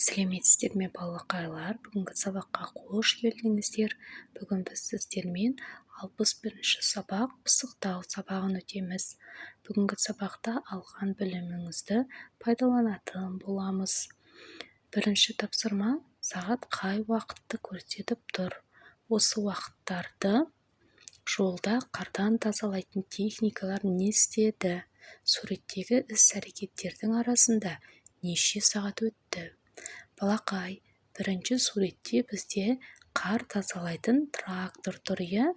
Сәлеметсіздер ме, балақайлар! Бүгінгі сабаққа қош келдіңіздер! Бүгін біз сіздермен 61-ші сабақ, пысықтау сабағын өтеміз. Бүгінгі сабақта алған біліміңізді пайдаланатын боламыз. Бірінші тапсырма: сағат қай уақытты көрсетіп тұр? Осы уақыттарды жолда қардан тазалайтын техникалар не істеді? Суреттегі іс-әрекеттердің арасында неше сағат өтті? Балақай, бірінші суретте бізде қар тазалайтын трактор тұр, иә.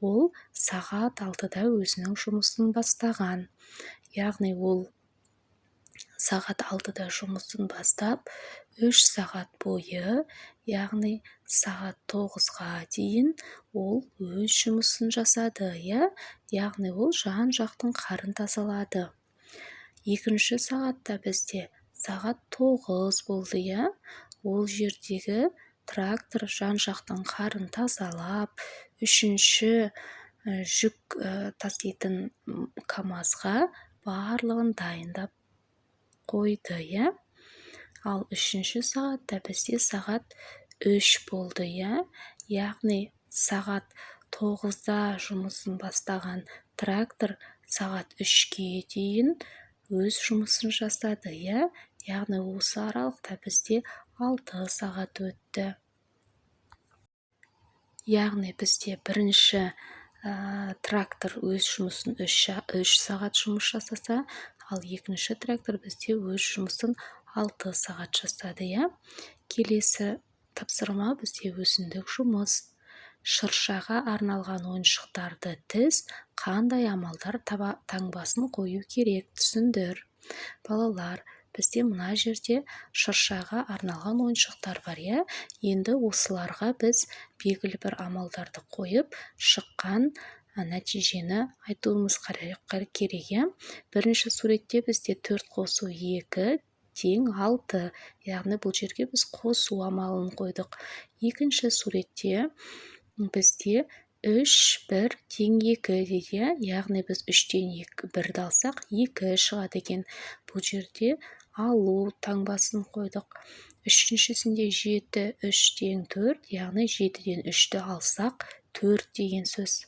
Ол сағат 6-да өзінің жұмысын бастаған, яғни ол сағат 6-да жұмысын бастап, 3 сағат бойы, яғни сағат 9-ға дейін ол өз жұмысын жасады, иә, яғни ол жан-жақтың қарын тазалады. Екінші сағатта бізде сағат 9 болды, иә. Ол жердегі трактор жан-жақтың қарын тазалап, үшінші жүк таситын КамАЗға барлығын дайындап қойды, иә. Ал үшінші сағатта бізде сағат 3 болды, иә. Яғни сағат 9-да жұмысын бастаған трактор сағат 3-ке дейін өз жұмысын жасады, иә. Яғни осы аралықта бізде 6 сағат өтті. Яғни бізде бірінші трактор өз жұмысын 3 сағат жұмыс жасаса, ал екінші трактор бізде өз жұмысын 6 сағат жасады, иә. Келесі тапсырма бізде өзіндік жұмыс. Шыршаға арналған ойыншықтарды тіз, қандай амалдар таңбасын қою керек, түсіндір. Балалар, бізде мына жерде шыршаға арналған ойыншықтар бар, иә. Енді осыларға біз белгілі бір амалдарды қойып, шыққан нәтижені айтуымыз керек, иә. Бірінші суретте бізде төрт қосу екі тең алты, яғни бұл жерге біз қосу амалын қойдық. Екінші суретте бізде үш, бір тең екі дейді, иә. Яғни біз үштен екі, бірді алсақ, екі шығады екен. Бұл жерде алу таңбасын қойдық. Үшіншісінде жеті, үш тең төрт, яғни жетіден үшті алсақ, төрт деген сөз.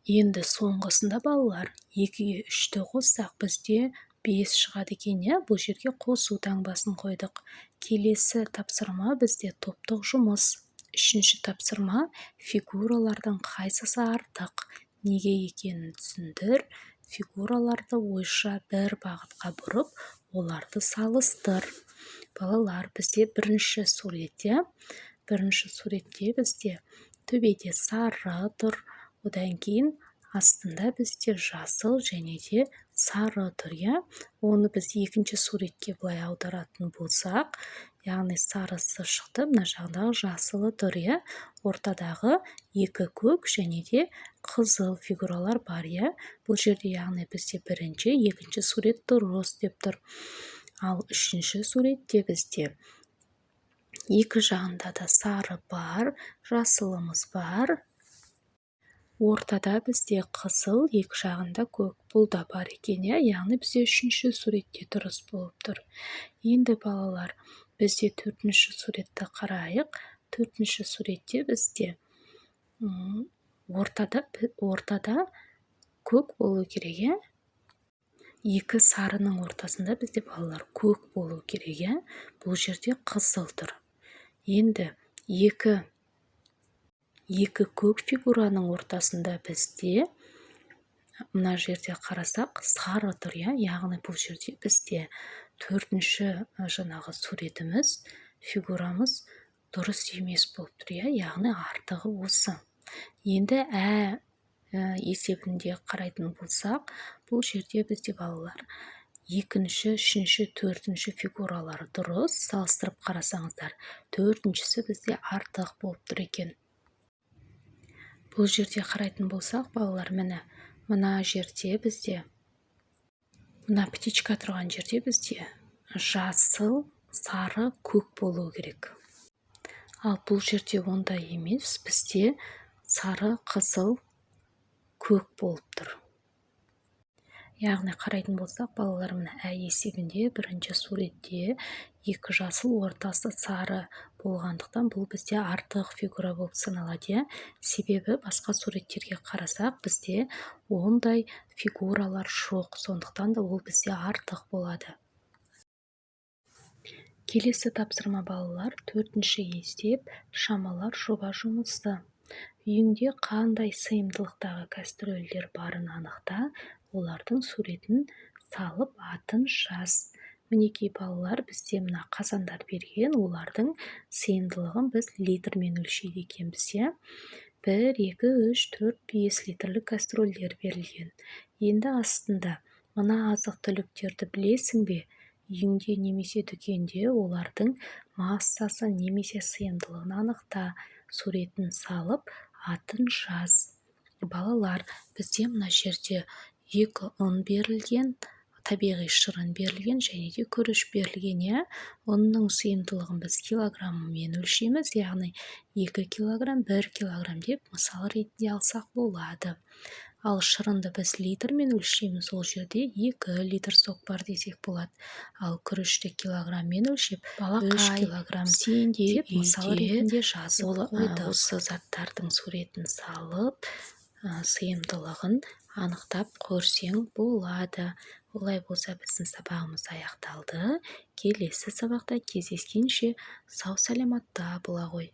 Енді соңғысында, балалар, екіге үшті қоссақ, бізде бес шығады екен, иә. Бұл жерге қосу таңбасын қойдық. Келесі тапсырма бізде топтық жұмыс. Үшінші тапсырма: фигуралардың қайсысы артық, неге екенін түсіндір. Фигураларды ойша бір бағытқа бұрып, оларды салыстыр. Балалар, бізде бірінші сурет, иә. Бірінші суретте бізде төбеде сары тұр, одан кейін астында бізде жасыл және де сары тұр, иә. Оны біз екінші суретке былай аударатын болсақ, яғни сарысы шықты, мына жағындағы жасылы тұр, иә. Ортадағы екі көк және де қызыл фигуралар бар, иә, бұл жерде. Яғни бізде бірінші, екінші сурет дұрыс деп тұр. Ал үшінші суретте бізде екі жағында да сары бар, жасылымыз бар, ортада бізде қызыл, екі жағында көк, бұл да бар екен, иә. Яғни бізде үшінші суретте дұрыс болып тұр. Енді, балалар, бізде төртінші суретті қарайық. Төртінші суретте бізде ортада көк болу керек, иә. Екі сарының ортасында бізде, балалар, көк болу керек, иә. Бұл жерде қызыл тұр. Енді екі көк фигураның ортасында бізде, мына жерде қарасақ, сары тұр, иә. Яғни бұл жерде бізде төртінші жаңағы суретіміз, фигурамыз дұрыс емес болып тұр, иә. Яғни артығы осы. Енді есебінде қарайтын болсақ, бұл жерде бізде, балалар, екінші, үшінші, төртінші фигуралар дұрыс. Салыстырып қарасаңыздар, төртіншісі бізде артық болып тұр екен. Бұл жерде қарайтын болсақ, балалар, міне, мына жерде бізде, мына птичка тұрған жерде бізде жасыл, сары, көк болу керек. Ал бұл жерде ондай емес, бізде сары, қызыл, көк болып тұр. Яғни қарайтын болсақ, балалар, мына ә есебінде бірінші суретте екі жасыл, ортасы сары болғандықтан, бұл бізде артық фигура болып саналады, иә. Себебі басқа суреттерге қарасақ, бізде ондай фигуралар жоқ, сондықтан да ол бізде артық болады. Келесі тапсырма, балалар, төртінші есеп, шамалар жоба жұмысы. Үйіңде қандай сыйымдылықтағы кастрөлдер барын анықта, олардың суретін салып, атын жаз. Мінекей, балалар, бізде мына қазандар берген, олардың сыйымдылығын біз литрмен өлшейді екенбіз, иә. 1, 2, 3, 4, 5 литрлік кастрөлдер берілген. Енді астында: мына азық-түліктерді білесің бе? Үйіңде немесе дүкенде олардың массасын немесе сыйымдылығын анықта, суретін салып, атын жаз. Балалар, бізде мына жерде екі ұн берілген, табиғи шырын берілген және де күріш берілген, иә. Ұнның сыйымдылығын біз килограмммен өлшейміз, яғни 2 килограмм, 1 килограмм деп мысал ретінде алсақ болады. Ал шырынды біз литрмен өлшейміз, ол жерде 2 литр сок бар десек болады. Ал күрішті килограмммен өлшеп, 3 килограмм Сен де деп мысал үйде ретінде жазып ол қойдық. Осы Заттардың суретін салып, сыйымдылығын анықтап көрсең болады. Олай болса, біздің сабағымыз аяқталды. Келесі сабақта кездескенше, сау саламатта бола ғой.